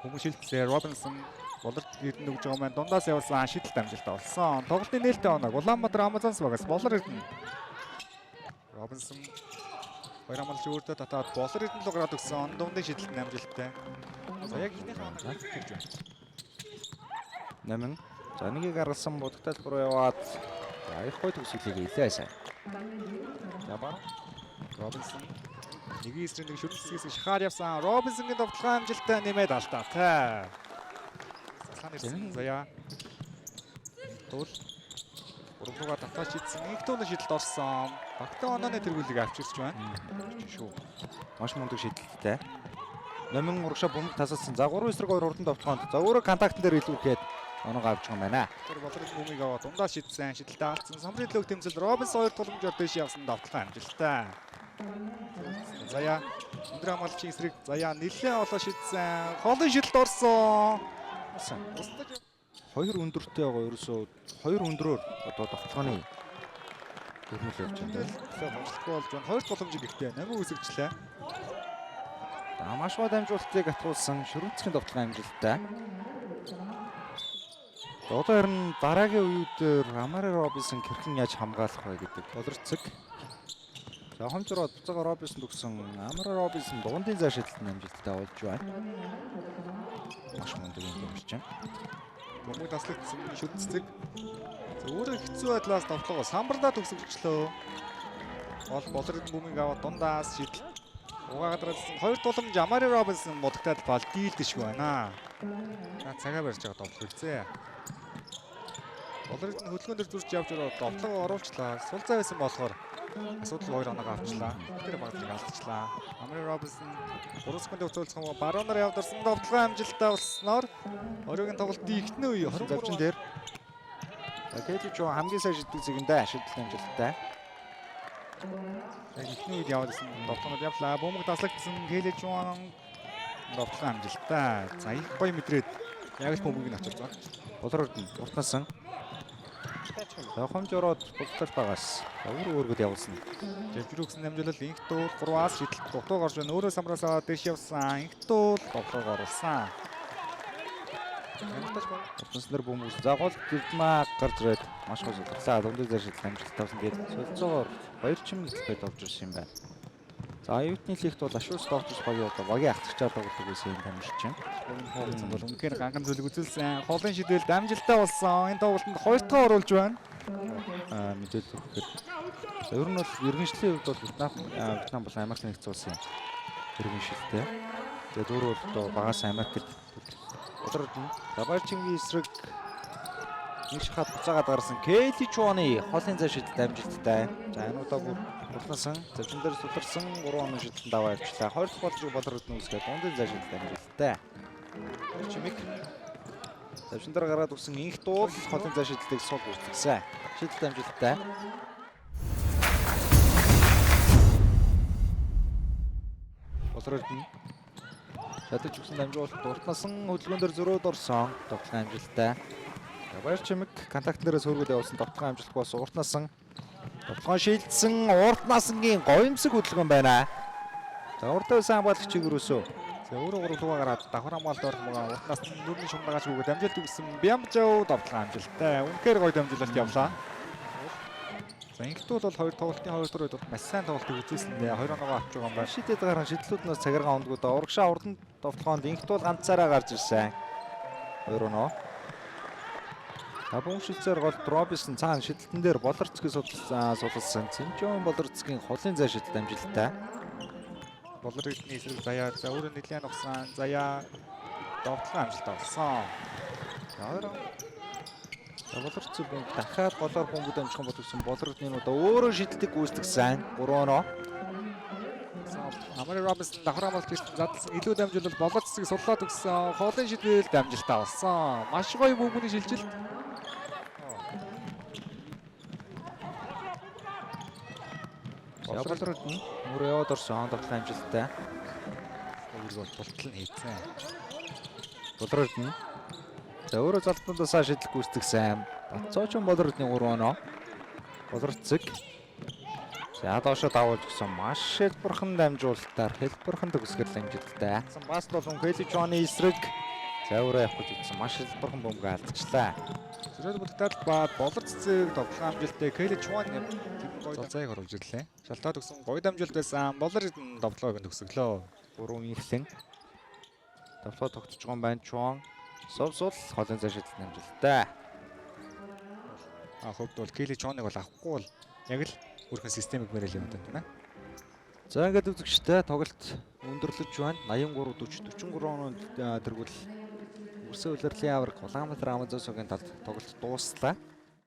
Бөмбөг шилтсээр Робинсон Болор Эрдэнэ өгж байгаа маань дундаас явуулсан шидэлт амжилттай болсон. Тоглолтын нээлттэй оног Улаанбаатар Амазонс багаас Болор Эрдэнэ. Робинсон хоёр хамгаалч өөртөө татаад Болор Эрдэнэ рүү гараад өгсөн. Он дундын шидэлт нь амжилттай. За яг ихнийхээ оног тэгж байна. Номин. За нэгийг гаргасан будагтай руу яваад за их гой төгсгөлийг хийлээ сайн. За баг. Робинсон нэг эсрэг нэг шүрэн хэсгээс шахаар явсан. Робинсонгийн довтлогын амжилттай нэмээд алдаатай. Заслан ирсэн. Заяа. Тул гурав руугаа татаа шидсэн. Их тууны шидэлт орсон. Багтан онооны тэргүүлийг авчирч байна. Шүү. Маш мундаг шидэлттэй. Номин урагшаа бөмбөг тасалсан. За 3 эсрэг 2 хурдан довтлогоонд. За өөрөө контактн дээр илүүрхэд оноогоо авч байгаа юм байна. Тэр Болор бөмбөгийг аваад дундаас шидсэн. Шидэлтээ алдсан. Самрын төлөөх тэмцэл Робинсон хоёр тулгамжаар дэш явсан довтлогын амжилттай. Заяа өндөр хамгаалагчийн эсрэг Заяа нэлээд олоо шидсэн. Холын шидэлт орсон. Устдаж Хоёр өндөртэй байгаа ерөөсөө хоёр өндрөөр одоо довтлогооны өрнөл явж байна. Тэгэл хомшлохгүй болж байна. Хоёр тулгамж ихтэй. Намиг үсгчлээ. За маш гой дамжуулалтыг атгуулсан шүрэнцгийн довтлогын амжилттай. Одоо харин дараагийн үеүүдээр Амари Робинсон хэрхэн яаж хамгаалах вэ гэдэг болорцог. За хомжроод буцаага Робинсон төгсөн Амари Робинсон дундын зай шидэлт нь амжилттай болж байна. Маш мундаг юм байна. Бөмбөг таслагдсан шүдцэг. Өөрөө хэцүү байдлаас довтлогоо самбардаа төгсгөлчлөө. Гол Болор бөмбөгийг аваад дундаас шидэл. Угаа гадраалсан хоёр тулгамж Амари Робинсон мудагтаад бал дийлдэшгүй байна. За цагаа барьж байгаа довтлого үзээ. Болор нь хөдөлгөөн дээр зурж явж ороод довтлогоо оруулчлаа. Сул зай байсан болохоор асуудал хоёр оноогоо авчлаа. Тэр баг зэрэг алдчихлаа. Амари Робинсон 3 секундын хугацаа үлдсэн баруунаар явдарсан довтлогын амжилттай болсноор оройн тоглолтын ихний үе 23 Завчин дээр. За Кэли Чо хамгийн сайн шиддэг зэгэндээ шидэлт амжилттай. Яг ихний үед яваад исэн довтлогод явлаа. Бөмбөг таслагдсан Кэли Чуан довтлогын амжилттай. За их гоё мэдрээд яг л бөмбөгийг нь очиж байгаа. Болор Эрдэнэ уртнасан. За хомж ороод бултал багаас өөр өөргөд явуулсан. Жавжир өгсөн дамжуулал инх дуул 3-аас шидэлт дутуу гарч байна. Өөрөө самраасаа дэш явсан. Инх дуул довтлогоо оруулсан. Ямартаж баг. Уртнасан дээр бөмбөг. За гол Дэрдмаа гарч ирээд маш гой судлаа. Дундын зай шидэлт амжилттай авсан. Тэгээд солилцоогоор баяр чимэг талбайд орж ирсэн юм байна. За оюутны лигт бол Ашуус Доржс багийн одоо багийн ахлагчаар тоглодог байсан юм тамирч чинь. Энэ хугацаанд бол үнэхээр ганхан зүйлийг үзүүлсэн. Холын шидэлт амжилттай болсон. Энэ тоглолтод хоёр дахь оруулж байна. Мэдээлэл өгөхэд ер нь бол иргэншлийн хувьд бол Вьетнам болон Америк нэгдсэн улсын иргэншилтэй. Тэгээд өөрөө бол одоо багаас Америкт Болор Эрдэнэ. За Баярчингийн эсрэг нэг шахаад буцаагаад гарсан Кэли Чуаны холын зай шидэлт амжилттай. За энэ удаа бүр уртнасан, завчин дээр суларсан 3 оноо шидэлтэн даваа явчлаа. Хоёр дахь болжиг Болор Эрдэнэ үүсгээд дундын зай шидэлт амжилттай. Чимэг завчин дээр гараад өгсөн инх дуул холын зай шидэлтийг сул гүйцэтгсэн. Шидэлт амжилттай. Болор Эрдэнэ шатаж өгсөн дамжуулалт уртнасан хөдөлгөөн дээр зөрөөд орсон. Довтлогын амжилттай. Баяр чимэг контакт дээрээ сөргөл явуулсан довтлогын амжилтгүй болсон. Уртнасан довтлогон шилжсэн уртнасангийн гоёмсог хөдөлгөөн байна. За урдаа байсан хамгаалагчийг өрөөсөө За өөрөө гурав руугаа гараад давхар хамгаалалт орох байгаа. Уртнаас нь нүрийн шумдагаач гүгээд амжилт өгсөн. Бямжав довтлогын амжилттай. Үнэхээр гоё дамжуулалт явлаа. За инхтүүл бол хоёр тоглолтын хоёр дахь үед бол маш сайн тоглолтыг үзүүлсэн дээ. Хоёр оноогоо авч байгаа юм байна. Шидэд гарan шидлүүднээс цагиргаан ундгуудаа урагшаа урдан довтлогоонд инхтуул ганцаараа гарч ирсэн. Хоёр оноо. За бөмбөг шилжсээр гол Робинсон цаана шидэлтэн дээр Болорцгийг сулалсан. Цэнжон Болорцгийн холын зай шидэлт амжилттай. Болор Эрдэнэ эсрэг Заяа. За өөрөө нэлээд нухсан. Заяа довтлогын амжилттай болсон. За хоёр. За Болорцог бөмбөг дахиад голоор бөмбөг дамжих юм бол гэсэн Болор Эрдэнэ удаа өөрөө шидэлтийг гүйцэтгсэн. 3 оноо. Амари Робинсон давхар хамгаалалт хийсэн задлсан илүү дамжуулал Болор цэцгийг суллаад өгсөн. Холын шидэлт амжилттай болсон. Маш гоё бөмбөгийн шилжилт. За Болор Эрдэнэ өөрөө яваад орсон довтлогын амжилттай. Үүрэг бол бултал нь хийцэн. Болор Эрдэнэ. За өөрөө залтнуудаасаа шидэл гүйцэтгсэн. Бацоочин Болор Эрдэнэ 3 оноо. Болорцог. За, доошо давуулж гисэн, маш хэлбэрхэн дамжуулалтаар хэлбэрхэн төгсгөл амжилттай. Бас болон Кэли Чоны эсрэг зайвараа явах гэж үзсэн. Маш хэлбэрхэн бөмбөг алдчихлаа. Зэрэг бүлэгтаад ба Болор цэцэг довтлогын амжилттай Кэли Чуан гоё зайг оруулж ирлээ. Шалтаа төгсөн гоё дамжуулалт байсан. Болор довтлогыг төгсөглөө. Гурван ихлэн довтлоо тогтож байгаа юм байна. Чуан сувсул холын зай шидэлт амжилттай. А хувьд бол Кэли Чуаныг бол авахгүй бол яг л өөрхөн системийг мэрэл юм байна, тийм ээ. За, ингээд үзэгчтэй тоглолт өндөрлөж байна. 83 40 43 оноо тэргүүл Өрсөн улирлын аварга Улаанбаатар Амазон сугийн талд тоглолт дууслаа.